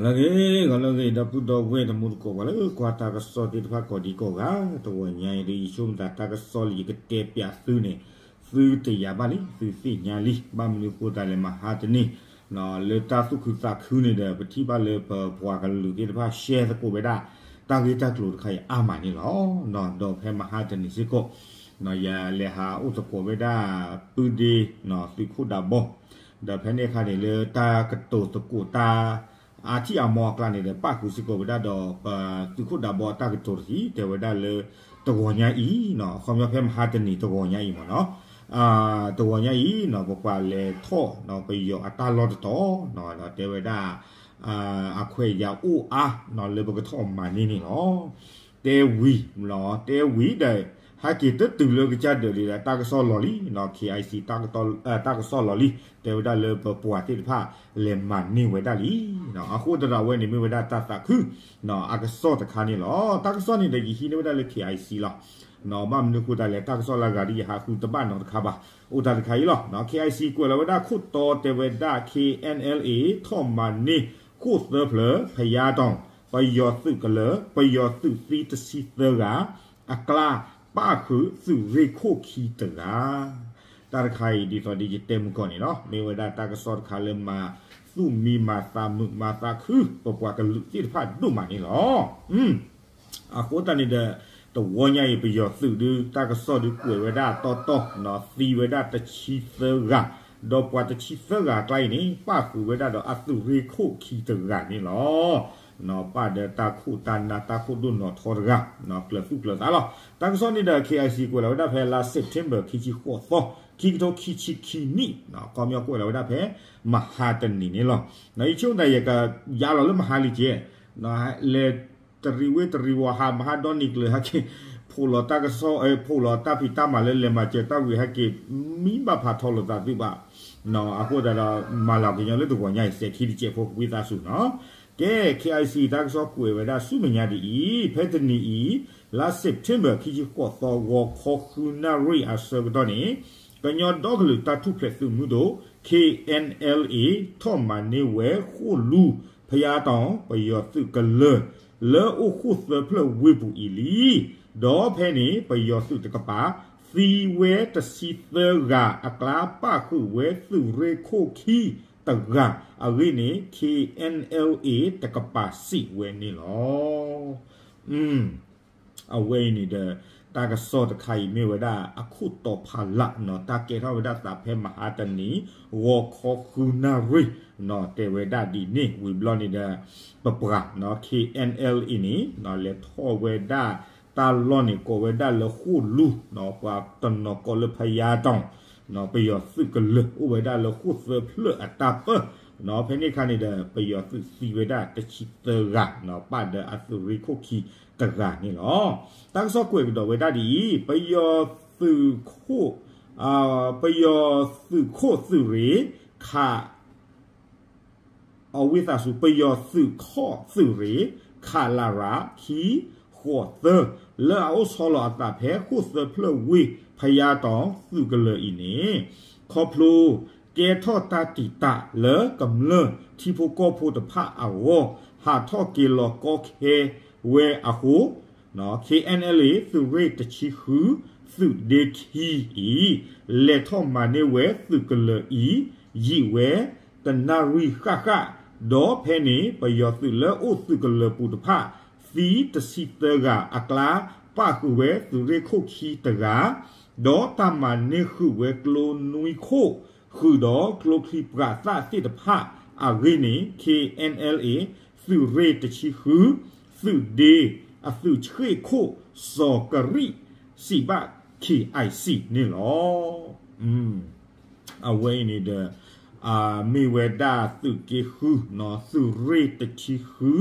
ဂ့ၤဂီၤလၢအဂ့ၤ ဒီပုၢ်ဒီဝဲၢ်တံၤသကိး ပှၤလၢကွၢ်တၢ်ကစီၣ်သ့ၣ်တဖၣ်ကိးဒံကိးဂၤ, တဂီၤညါအံၤဒီး ယဆိကမိၣ်သးတၢ်ကစီၣ်လၢယကတဲပၠးသုန့ၣ် သုတယာ်ဘၣ်လံ သုသ့ၣ်ညါလံ. ဘၣ်မနုၤဃိသတးလဲၣ် မဟါတနံၤ လၢတၢ်သူၣ်ခုသးခုန့ၣ်ဒီး ပထံၣ်ဘၣ်လၢပပှၤကလုာ်သ့ၣ်တဖၣ် share သကိးဝဲဒၣ် တၢ်ဂ့ၢ်တၢ်ကျိၤတခါအံၤအါမးန့ၣ်လီၤ. ဒီးဖဲမဟါတနံၤစ့ၢ်ကီး ယလဲၤဟးအိၣ်သကိးဝဲဒၣ် ပုၢ်ဒ့ သုးခိၣ်ဒးဘီ ဒီးဖဲန့ၣ်အခါန့ၣ် လၢတၢ်ကတိၤသကိးတၢ် အါထံၣ်အါမီအကျါန့ၣ်ဒီး ပၣ်ဃုာ်စ့ၢ်ကီးဝဲဒၣ်ဒီး ပသုးခိၣ်ဒးဘီအတၢ်ကတိၤတခါ တဲဝဲဒၣ်လၢ တဂီၤညါအံၤ အခီပညီဖဲမဟါတနံၤတဂီၤညါအံၤမ့ၢ်နီၤ တဂီၤညါအံၤ ပပှၤလဲၤထီၣ်ပယီၤအတၢ်လီၢ်တတီၤ ဒီးတဲဝဲဒၣ် အခွဲးအယာ်အိၣ်အါ လၢပကထီၣ်မၤန့ၢ်န့ၣ်လီၤ. တဲဝံၤ တဲဝံၤဒီး ဟဲက့ၤတတုၤလၢကစၢ်ဒၢးလံဒီး တၢ်ကစီၣ်လီၤလံ KIC တၢ်ကစီၣ်လီၤလံ တဲဝဲဒၣ်လၢပပှၤသ့ၣ်တဖၣ်လဲၤမၤန့ၢ်ဝဲဒၣ်လံ. အဃိသတးဒီးအဝဲန့ၣ်မ့ၢ်ဝဲဒၣ်တၢ်သးခု အကစီၣ်တခါန့ၣ်လီၤ. တၢ်ကစီၣ်န့ၣ်ဒီးယဟံးန့ၢ်ဝဲဒၣ်လၢ KIC လီၤ. ဘၣ်မနုၤဃိသတးလဲၣ် တၢ်ကစီၣ်လၢအဂၤဒ်ယဟးဃုတဘၣ်နီတခါဘၣ် အိၣ်တၢ်တခါအံၤလီၤ. KIC ကွဲးလီၤဝဲဒၣ်ခိၣ်တီတဲဝဲဒၣ် KNLA ထီၣ်မၤန့ၢ်ဃိၣ်သၢဖျၢၣ် ဖယါတီၣ် ပယီၤသုးကလၢၤ ပယီၤသုးသံတဆံသၢဂၤ အကျါပၣ်ဃုာ်သုးရ့ၣ်ခိၣ်ခံတဂၤ တၢ်တခါအံၤဒ်သိးဒီးယတဲမုၢ်ကီၢ်န့ၣ်လီၤ. မ့ၢ်ဝဲဒၣ်တၢ်ကစီၣ်တခါလၢမၤသူၣ်မံမၤသးမုာ် မၤသးခု ပပှၤကလုာ်သ့ၣ်တဖၣ်ဒိၣ်မးန့ၣ်လီၤ. အဃိသတးန့ၣ်ဒီး တဝီညါအံၤ ပယီၤသုးဒုး တၢ်ကစီၣ်ဒုးကွဲးဝဲဒၣ်တီတီ သံဝဲဒၣ်တဆံသၢဂၤ ဒီးပှၤတဆံသၢဂၤအကျါအံၤန့ၣ် ပၣ်ဃုာ်ဝဲဒၣ်ဒီးအသုးရ့ၣ်ခိၣ်ခံတဂၤန့ၣ်လီၤ. ပၣ်ဒီးတၢ်ခိၣ်တၢ်နၢ်တၢ်ခိၣ်ဒိၣ်နီၢ်ထီတဂၤ ကျၢၤသူၣ်ကျၢၤသးလီၤ. တၢ်ကစီၣ်န့ၣ်ဒီး KIC ကွဲးလီၤဝဲဒၣ်ဖဲလါ September ခံဆံဃိးသီ ခံကထိခံဆံခံနံၣ် ခီပညီကွဲးလီၤဝဲဒၣ်ဖဲ မဟါတနံၤန့ၣ်လီၤ. ယဆိကမိၣ်သးယကယါလီၤလၢမဟါလံကဲး လဲၤတရံးဝ့ၢ်တရံးဝီၤ ဟးမဟါဒီနံၤကျၢၤ ဟဲက့ၤ ဖိးလီၤတၢ်ကစီၣ် ဖိးလီၤတၢ်ဖံးတၢ်မၤလၢလဲၤမၤစၢၤတၢ်ဝံၤ ဟဲက့ၤ မံဘၣ်ဖးထီလိာ်သးသုဘၣ်. အဃိသတးဒီး မၤလၤကညီလၢတဂီၤညါအံၤ စဲးခံတစဲးဖိ ဝံသးစူၤနီၤ.ကဲ KIC တၢ်ကစီၣ်ကွဲးဝဲဒၣ်ဆူမဲာ်ညါဒ်အံၤ ဖဲတနံၤအံၤ လါ September ခံဆံဃိးသီ ဂီၤခီဃုနၣ်ရံၣ်အဆၢကတီၢ်န့ၣ် ကညီဒီကလုာ်တၢ်ထူၣ်ဖျဲးသုးမုၢ်ဒိၣ် KNLA ထီၣ်မၤန့ၢ်ဝဲဃိၣ်လူၤ ဖယါတီၣ် ပယီၤသုးကလၢၤ လၢအိၣ်ဃိၣ်သၢဖျၢၣ်ဝ့ၢ်ပူၤအံၤလံ. ဒီးဖဲန့ၣ် ပယီၤသုးတကပၤ သံဝဲတဆံသၢဂၤအကျါ ပၣ်ဃုာ်ဝဲသုးရ့ၣ်ခိၣ်ခံတဂၤအဂ့ၢ်န့ၣ် KNLA တကပၤစံးဝဲန့ၣ်လီၤ. အဝဲအံၤန့ၣ်ဒီး တၢ်ကစီၣ်တခါအံၤမ့ၢ်ဝဲဒၣ်အခိၣ်တီဖးလၢ်နီၤ တၢ်ကဲထီၣ်ဝဲဒၣ်သးဖဲမဟါတနံၤ ဂီၤခီဃုနၣ်ရံၣ်နီၤ တဲဝဲဒၣ်ဒ်န့ၣ် ဝံၤဘျီန့ၣ်ဒီး ပပှၤနီၤ KNLA အံၤန့ၣ် လဲၤထီၣ်ဝဲဒၣ်တၢ်လီၢ်န့ၣ် ကိးဝဲဒၣ်လၢဃိၣ်လူၤနီၤ ပှၤတနီၤကိးလၢဖယါတီၣ်နီၤ ပယီၤသုးကလၢၤအိၣ်ဝဲဒၣ်လၢဃိၣ်သၢဖျၢၣ်အတၢ်ပၢၢ်နီၤ ဖဲန့ၣ်အခါန့ၣ်ဒီး ပယီၤသုးသံဝဲဒၣ်တဆံသၢဂၤနီၤ ပၣ်ဒီးအသုးရ့ၣ်ခိၣ်ခံတဂၤန့ၣ်လီၤ. တၢ်ကစီၣ်ကွဲးကဒီးဝဲဒၣ်ဒ်အံၤ ပယီၤသုးခိၣ် ပယီၤသုးခိၣ်သုးရ့ၣ် ခး အဝံသးစူၤ ပယီၤသုးခိၣ်သုးရ့ၣ် ခလရ ခံဃိးသၢ လၢအအိၣ်ဆီလီၤအသးဖဲဃိၣ်သၢဖျၢၣ်ဝ့ၢ်ဖယါတီၣ်သုးကလၢၤအံၤန့ၣ် ခီဖျိကဲထီၣ်တၢ်တံာ်တာ်လၢကမျၢၢ်ထံဖိကီၢ်ဖိတဖၣ်အဂီၢ် ဟးထီၣ်က့ၤလီၤကီခဲဝဲအဃိ KNLA သုးရ့ၣ်တဆံဃု သုးဒ့ခံအံၤ လဲၤထီၣ်မၤန့ၢ်ဝဲသုးကလၢၤအံၤ ယံာ်ဝဲတနၣ်ရံၣ်ဃၣ်ဃၣ် ဒီးဖဲန့ၣ် ပယီၤသုးလၢအိၣ်သုးကလၢၤပူၤတဖၣ် သံတဆံသၢဂၤအကျါ ပၣ်ဃုာ်ဝဲသုးရ့ၣ်ခိၣ်ခံတဂၤ ဒီးတၢ်မၤန့ၢ်ဃုာ်ဝဲကျိနွံခိၣ် ဃုာ်ဒီးကျိချံပှၤသၣ်သ့ၣ်တဖၣ်အဂ့ၢ်န့ၣ် KNLA သုးရ့ၣ်တဆံဃု သုးဒ့ အသုးဆှ့ၣ်ခိၣ် စီၤကရံၣ် စံးဘၣ် KIC န့ၣ်လီၤ. အဝဲအံၤန့ၣ်ဒီး မ့ၢ်ဝဲဒၣ်သုးက့ဃုနီၤ သုးရ့ၣ်တဆံဃု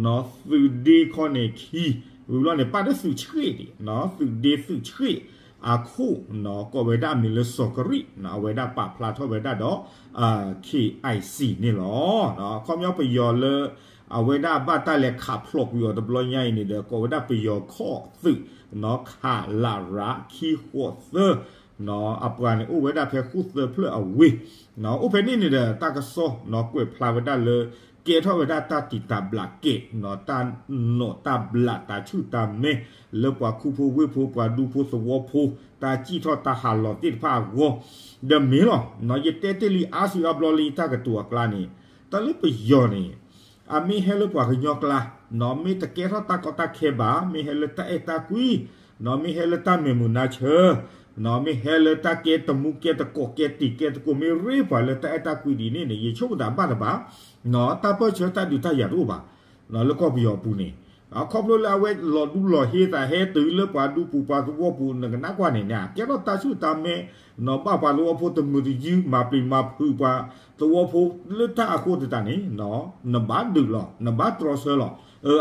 နီၤ သုးဒ့ခီန့ၣ်ခံ ဝံၤဘျီန့ၣ် ပၣ်ဒီးသုးဆှ့ၣ်ဒံးနီၤ သုးဒ့သုးဆှ့ၣ်အခိၣ်နီၤ ကိးဝဲဒၣ်အမံၤလၢစီၤကရံၣ်နီၤ အဝဲဒၣ်ပာ်ဖျါထီၣ်ဝဲဒၣ်ဒီး KIC န့ၣ်လီၤ. ခီပညီပယီၤလၢ အဝဲဒၣ်ဘၣ်တၢ်လဲၤခးဖျိးကွံာ်အီၤတဘျီညါအံၤန့ၣ်ဒီး ကိးဝဲဒၣ်ပယီၤခိၣ်သုးနီၤ ခလရ ခံဃိးသၢနီၤ အပှၤန့ၣ်အိၣ်ဝဲဒၣ်ဖဲဃိၣ်သၢဖျၢၣ်အဝ့ၢ်နီၤ အိၣ်ဖဲန့ၣ်န့ၣ်ဒီး တၢ်ကစီၣ်နီၤ ကွဲးဖျါဝဲဒၣ်လၢ ကဲထီၣ်ဝဲဒၣ်တၢ်တံာ်တာ်ဘျးကဲး တၢ်နီၣ်တၢ်ဘျးတၢ်ဆူၣ်တၢ်မဲ လၢပှၤခူဖိဝ့ၢ်ဖိ ပှၤဒူဖိသဝီဖိ တၢ်စံၣ်ထီၣ်တၢ်ဟးလီၤသ့ၣ်တဖၣ်အဂီၢ် ဒီးမ့ၢ်လီၤ. ယတဲတ့ၢ်လံအါစုအါဘျီလၢယတၢ်ကတိၤအကျါန့ၣ် တၢ်လၢပယီၤန့ၣ် အမ့ၢ်ဟဲလၢပှၤကညီကျါ မ့ၢ်တကဲထီၣ်တၢ်ကီတၢ်ခဲဘၣ် မ့ၢ်ဟဲလၢတၢ်အဲၣ်တၢ်ကွံ မ့ၢ်ဟဲလၢတၢ်မဲာ်မုာ်နါဆၢ မ့ၢ်ဟဲလၢတၢ်ကဲတမူကဲတကိးကဲတံာ်ကဲတကိး မ့ၢ်ရ့ပှၤလၢတၢ်အဲၣ်တၢ်ကွံဒ်န့ၣ်န့ၣ် ယဆိကမိၣ်သးဘၣ်တဘၣ် တၢ်ပၢၢ်ဆၢတၢ်ဒုးတၢ်ယၤတအိၣ်ဘၣ် လၢကီၢ်ပယီၤပူၤန့ၣ် ခီဖျိလၢအဝဲလီၤဒူလီၤဟ့သးဟဲတုၤလၢပှၤဒူပူၤပှၤသဝီပူၤ နကနၣ်ကွၢ်န့ၣ်န့ၣ် ကဲထီၣ်တၢ်ဆူၣ်တၢ်မဲ ဘၣ်ပှၤသဝီဖိတမုာ်တယုၢ် မၤပျံၤမၤဖုးပှၤသဝီဖိလၢတၢ်အဃိသတးန့ၣ် နဘၣ်ဒုးလီၤ နဘၣ်တြီဆၢလီၤ.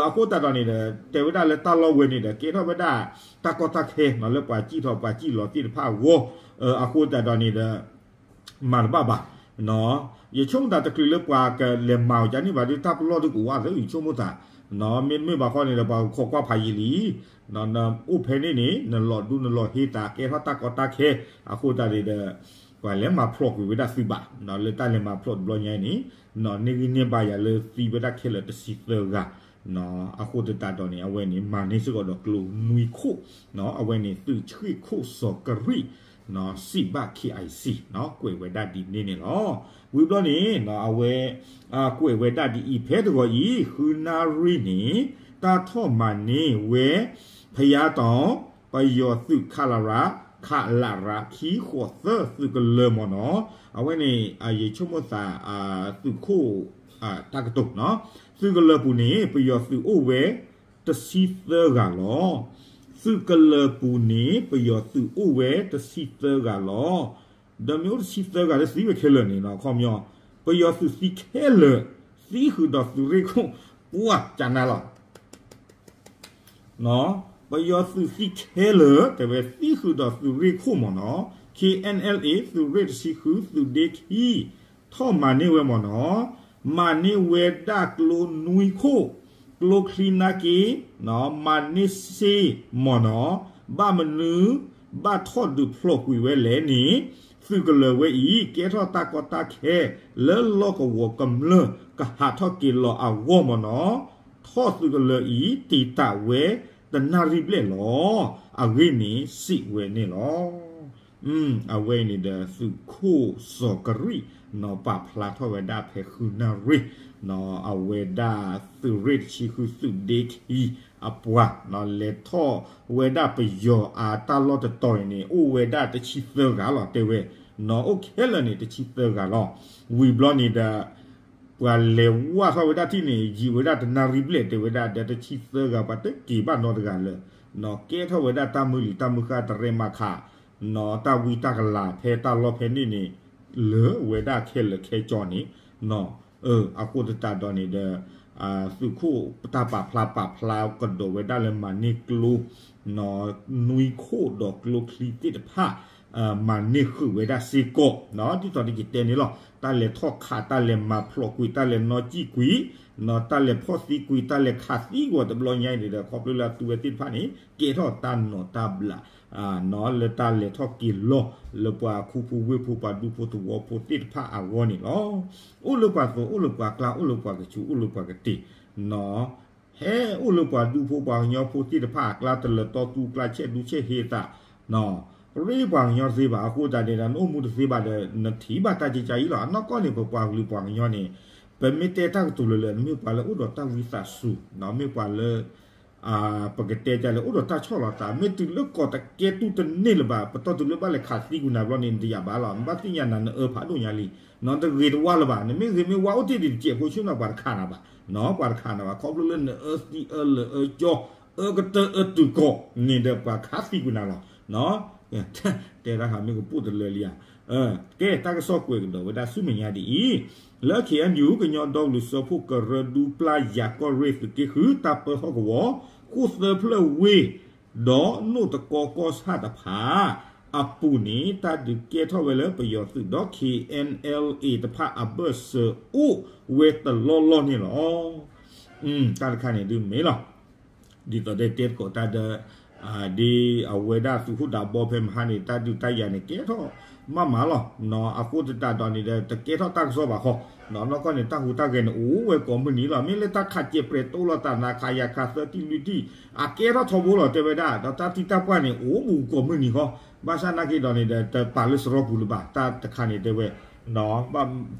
အဃိသတးဒီးန့ၣ်ဒီး တဲဝဲဒၣ်လၢတၢ်လီၢ်ဝဲန့ၣ်ဒီး ကဲထီၣ်ဝဲဒၣ်တၢ်ကီတၢ်ခဲ လၢပှၤစံၣ်ထီၣ်ပှၤစံၣ်လီၤသ့ၣ်တဖၣ်အဂီၢ် အဃိသတးဒီးန့ၣ်ဒီး မၤတဘၣ်ဘၣ် ယဆိကမိၣ်တၢ်တချုးလၢပှၤကလဲၤမၤအီၤကန့ၣ်ဘၣ်ဒီး တၢ်ပလီၢ်ဒုးကဝါသၢ ယဆိကမိၣ်တၢ် မ့တမ့ၢ်ဘၣ်ဃီန့ၣ်ဒီး ပှၤကခိးကွၢ်ဖးယံာ်လံ နအိၣ်ဖဲန့ၣ်န့ၣ် နလီၤဒူနလီၤဟ့သး ကဲထီၣ်တၢ်ကီတၢ်ခဲ အဃိသတးန့ၣ်ဒီး ပှၤလဲၤမၤဖျိးကွံာ်ဝဲဒၣ်သုဘၣ် လၢတၢ်လဲၤမၤဖျိးတဘျီညါအံၤန့ၣ် န့ၢ်ဂံၢ်န့ၢ်ဘါယၤလၢသံဝဲဒၣ်ခဲလၢာ်တဆံသၢဂၤ အဃိသတးဒီးန့ၣ် အဝဲန့ၣ် မၤန့ၢ်စ့ၢ်ကီးဒီးကျိနွံခိၣ် အဝဲန့ၣ်သုးဆှ့ၣ်ခိၣ်စီၤကရံၣ် စံးဘၣ် KIC ကွဲးဝဲဒၣ်ဒ်န့ၣ်န့ၣ်လီၤ. ဝံၤဘျီန့ၣ် အဝဲ ကွဲးဝဲဒၣ်ဒ်အံၤ ဖဲတဂီၤအံၤ ဃုနၣ်ရံၣ်န့ၣ် တၢ်ထီၣ်မၤန့ၢ်ဝဲ ဖယါတီၤ ပယီၤသုး ခလရ ခလရ ခံဃိးသၢ သုးကလၢၤမ့ၢ်နီၤ အဝဲန့ၣ် ယဆိကမိၣ်သး သုးခိၣ် တၢ်ကတိၤ သုးကလၢၤပူၤန့ၣ် ပယီၤသုးအိၣ်ဝဲ တဆံသၢဂၤလီၤ. သုးကလၢၤပူၤန့ၣ် ပယီၤသုးအိၣ်ဝဲတဆံသၢဂၤလီၤ. ဒီးမ့ၢ်အိၣ်တဆံသၢဂၤလၢသံဝဲခဲလၢာ်န့ၣ် ခီပညီ ပယီၤသုးသံခဲလၢာ် သံဃုာ်ဒီးသုးရ့ၣ်ခိၣ် ပှၢ်ကနါလီၤ. ပယီၤသုးသံခဲလၢာ် တဲဝဲသံဃုာ်ဒီးသုးရ့ၣ်ခိၣ်မ့ၢ်နီၤ KNLA သုးရ့ၣ်တဆံဃု သုးဒ့ခံ ထီၣ်မၤန့ၢ်ဝဲမ့ၢ်နီၤ မၤန့ၢ်ဝဲဒၣ်ကျိနွံခိၣ် ကျိချံနါက့ မၤန့ၢ်စ့မ့ၢ်နီၤ ဘၣ်မနုၤ ဘၣ်ထီၣ်ဒုးဖျိးကွံာ်ဝဲလဲၣ်န့ၣ် သုးကလၢၤဝဲအံၤ ကဲထီၣ်တၢ်ကီတၢ်ခဲ လၢလီၢ်ကဝီၤကမျၢၢ် ကဟးထီၣ်က့ၤလီၤအဂီၢ်မ့ၢ်နီၤ ထီၣ်သုးကလၢၤအံၤ တ့ၢ်တၢ်ဝဲတနၣ်ရံၣ်ဘျဲၣ်လီၤ. အဂ့ၢ်န့ၣ်စံးဝဲန့ၣ်လီၤ. အဝဲအံၤန့ၣ်ဒီးသုးခိၣ်စီၤကရံၣ် ပာ်ဖျါထီၣ်ဝဲဒၣ်ဖဲဃုနၣ်ရံၣ် အဝဲဒၣ်သုးရ့ၣ်တဆံဃု သုးဒ့ခံအပှၤ လဲၤထီၣ်ဝဲဒၣ်ပယီၤအတၢ်လီၢ်တတီၤအံၤန့ၣ် အိၣ်ဝဲဒၣ်တဆံသၢဂၤလီၤ တဲဝဲ အိၣ်ခဲလၢာ်န့ၣ် တဆံသၢဂၤလီၤ. ဝံၤဘျီန့ၣ်ဒီး ပှၤလဲၤဝၢ်ထီၣ်ဝဲဒၣ်ထံၣ်န့ၣ် ယံာ်ဝဲဒၣ်တနၣ်ရံၣ်ဘျဲၣ် တဲဝဲဒၣ်ဒီးတဆံသၢဂၤ ပှၤတက့ၤဘၣ်နီတဂၤလၢာ် ကဲထီၣ်ဝဲဒၣ်တၢ်မုၢ်လံာ်တၢ်မုၢ်ဃၢ် တရဲၣ်မၤခး တၢ်ဝံတၢ်ကလၤဖဲတၢ်လီၢ်ဖဲန့ၣ်န့ၣ် လၢာ်ဝဲဒၣ်ခဲလၢာ်ခဲဆ့န့ၣ် အဃိသတးဒီးန့ၣ်ဒီး သုးခိၣ်တၢ်ပာ်ဖျါပာ်ဖျါကဒီးဝဲဒၣ်လၢမၤန့ၢ်ကျိ နွံခိၣ်ဒီးကျိချံသ့ၣ်တဖၣ် မၤန့ၢ်ဃုာ်ဝဲဒၣ်စ့ၢ်ကီး ဒ်သိးဒီးယတဲန့ၣ်လီၤ တၢ်လဲၤထီၣ်ခး တၢ်လဲၤမၤဖျိးကွံာ် တၢ်လဲၤနီၣ်ကံၣ်ကွံာ် တၢ်လဲၤဖီၣ်သံကွံာ် တၢ်လဲၤခးသံကွံာ်တဘျီညါအံၤန့ၣ်ဒီး ခီဖျိလၢအသုဝဲသ့ၣ်တဖၣ်န့ၣ် ကဲထီၣ်တၢ်နီၣ်တၢ်ဘျး လၢတၢ်လဲၤထီၣ်က့ၤလီၢ် လၢပှၤခူဖိဝ့ၢ်ဖိ ပှၤဒူဖိသဝီဖိသ့ၣ်တဖၣ်အဂီၢ်န့ၣ်လီၤ. အိၣ်လၢပှၤသိး အိၣ်လၢပှၤကျါ အိၣ်လၢပှၤကဆူး အိၣ်လၢပှၤကတ့ၢ် ဟဲအိၣ်လၢပှၤဒူဖိပှၤကညီဖိသ့ၣ်တဖၣ်အကျါ တလၢၤတီတူကျါ ဆဲးဒူဆဲးဟ့သး ရ့ပှၤကညီတသ့ဘၣ် အဃိသတးန့ၣ်ဒီး နအိၣ်မူတသ့ဘၣ်ဒီး နထံၣ်ဘၣ်တၢ်ကကါအံၤလီၤ. အနီၢ်ကီၢ်န့ၣ် ပပှၤကလုာ်ပှၤကညီန့ၣ် ပမ့ၢ်တဲတၢ်ကတိၤလၢာ်လၢာ် မ့ၢ်ပှၤလၢအိၣ်ဒီးတၢ်ဝံသးစူၤ မ့ၢ်ပှၤလၢ ပကတဲတၢ်လၢအိၣ်ဒီးတၢ်ဆီၣ်လီၤသး မ့ၢ်တုၤလၢကီၢ်တကဲတူၢ်တန့ၢ်လၢၤဘၣ် ပတီၢ်တုၤလၢဘၣ်လဲၤခးသံကွံာ်နၤဘျီန့ၣ် နတယာ်ဘၣ်လီၤ. နဘၣ်သ့ၣ်ညါနၤ နအၢဖးဒိၣ်ညါလံ နတဂ့ၤတဝါလၢၤဘၣ် နမ့ၢ်ဂ့ၤမ့ၢ်ဝါအိၣ်တ့ၢ်ဒံးတစဲးဖိဆူၣ်နီၤ ပှၤတခးနၤဘၣ် ပှၤတခးနၤဘၣ် ခီဖျိလၢနအၢသံအၢလၢာ်အၢကၠီ အၢကတၢၢ်အၢတုၤကီၢ်န့ၣ်ဒီး ပှၤခးသံကွံာ်နၤလီၤ. တဲတၢ်ဃးမ့ၢ်ကပိၢ်တလၢလံဧါ ကဲ တၢ်ကစီၣ်ကွဲးကဒီးဝဲဒၣ်ဆူမဲာ်ညါဒ်အံၤ လၢ KNU ကညီဒီကလုာ်စၢဖှိၣ်ကရၢဒူပျၢ်ယၤကီၢ်ရ့ၣ်သုးက့ဃု တၢ်ပၢဟီၣ်ကဝီၤ ဃိၣ်သၢဖျၢၣ်ဝ့ၢ် ဒီးနိၣ်တကီကီၢ်ဆၣ်တဖၣ် အပူၤန့ၣ် တၢ်ဒုးကဲထီၣ်ဝဲလၢပယီၤသုးဒီး KNLA တဖၣ်အဘၢၣ်စၢၤအိၣ်ဝဲတလီၢ်လီၢ်န့ၣ်လီၤ. တၢ်တခါန့ၣ်ဒုးမ့ၢ်လီၤ ဒ်သိးဒီးတဲသကိးတၢ်ဒီး ဒ်အဝဲဒၣ်သုးခိၣ်ဒးဘီဖဲမဟါန့ၣ် တၢ်ဒုးတၢ်ယၤန့ၣ် ကဲထီၣ်မးမးလီၤ. အဃိသတးဒီးန့ၣ်ဒီး တကဲထီၣ်တၢ်ကစီၣ်ဘၣ်ဃီ, နီၢ်ကီၢ်န့ၣ် တၢ်ဟူးတၢ်ဂဲၤန့ၣ် အိၣ်ဝဲကိးမုၢ်နံၤလီၤ. မ့ၢ်လၢတၢ်ခးစဲးပြဲးတိၢ်လိာ်သးနၤ ခးယၤခးသၢထံၣ်လွံၢ်ထံၣ် အကဲထီၣ်ထီဘိလီၤ တဲဝဲဒၣ်, ဒီးတၢ်သံတၢ်ပှၢ်န့ၣ် အိၣ်ဘူးကိးမုၢ်နံၤဃီ, ဘၣ်ဆၣ်နာ်က့ဒီးန့ၣ်ဒီး တပာ်လၢစရီပူၤလၢၤဘၣ်, တၢ်တခါန့ၣ်တဲဝဲ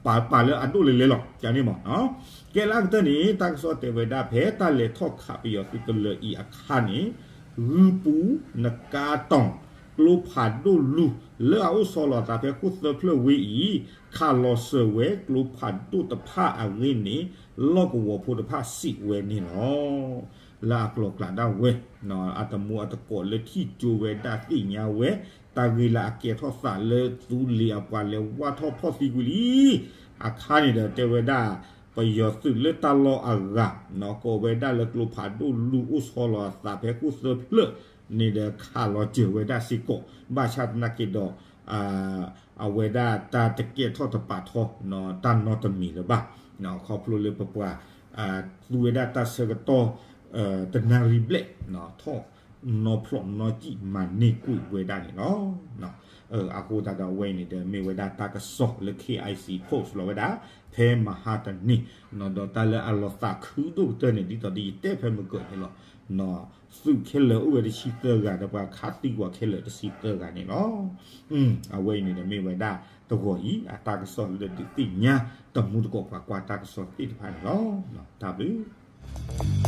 ပာ်လၢအဒိၣ်လဲၤလဲၤလီၤ ကန့ၣ်မး. ကဲလၢအကတၢၢ်န့ၣ် တၢ်ကစီၣ်တဲဝဲဒၣ် ဖဲတၢ်လဲၤထီၣ်ခးပယီၤသုးကလၢၤအံၤအခါန့ၣ် ဂုၢ်ပူၤ နကါတီၢ် ကျိဖးဒိၣ်လူၤ လၢအအိၣ်ဆီလီၤအသးဖဲခိၣ်သၢဖျၢၣ်ဝ့ၢ်အံၤ ခးလီၤစၢၤဝဲကျိဖးဒိၣ်တဖၣ်အဂ့ၢ်န့ၣ် လီၢ်ကဝီၤဖိတဖၣ်စံးဝဲန့ၣ်လီၤ. လၢအကျိၤကျဲဒၣ်ဝဲ အတမူအတကိးလၢထံၣ်ကၠိဝဲဒၣ်သ့ၣ်ညါဝဲ တၢ်ဂ့ၢ်လၢအကဲထီၣ်သးလၢသုးလ့ၤအပှၤလဲၤဝၢ်ထီၣ်ဖီၣ်သံကွံာ်လံ အခါန့ၣ်ဒီးတဲဝဲဒၣ် ပယီၤသုးလၢတၢ်လီၢ်အဂၤ ကိးဝဲဒၣ်လၢကျိဖးဒိၣ်လူၤအိၣ်ဆီလီၤအသးဖဲခိၣ်သၢဖျၢၣ်န့ၣ်ဒီး ခးလီၤစၢၤဝဲဒၣ်စ့ၢ်ကီး ဘၣ်ဆၣ်သနာ်က့ဒီး အဝဲဒၣ်တၢ်တကဲထီၣ်တပာ်ထီ တၢ်နီတမံၤလၢၤဘၣ်. ခီဖျိလၢပပှၤ သူဝဲဒၣ်တၢ်ဆၢကတီၢ် တနၣ်ရံၣ်ဘျဲၣ် ထီၣ်နီဖျိးနီစံၣ်မၤန့ၢ်ကွံာ်ဝဲဒၣ်န့ၣ်လီၤ. အဃိသတးဒီးအဝဲအံၤန့ၣ်ဒီး မ့ၢ်ဝဲဒၣ်တၢ်ကစီၣ်လၢ KIC post လီၤဝဲဒၣ် ဖဲမဟါတနံၤ ဒီးတၢ်လၢအလီၤသးခုဒိၣ်ကတၢၢ်န့ၣ် ဒ်သိးဒီးယတဲဖဲမုၢ်ကၢၢ်န့ၣ်လီၤ. သုးခဲလၢာ်အိၣ်ဝဲတဆံသၢဂၤ ဒီးပှၤခးသံကွၢ်ခဲလၢာ်တဆံသၢဂၤန့ၣ်လီၤ. အဝဲအံၤန့ၣ်ဒီးမ့ၢ်ဝဲဒၣ်တဂီၤအံၤ အတၢ်ကစီၣ်လၢဒုးသ့ၣ်ညါ တမူတကိးပှၤကွၢ်တၢ်ကစီၣ်သ့ၣ်တဖၣ်န့ၣ်လီၤ. တၢ်ဘျုး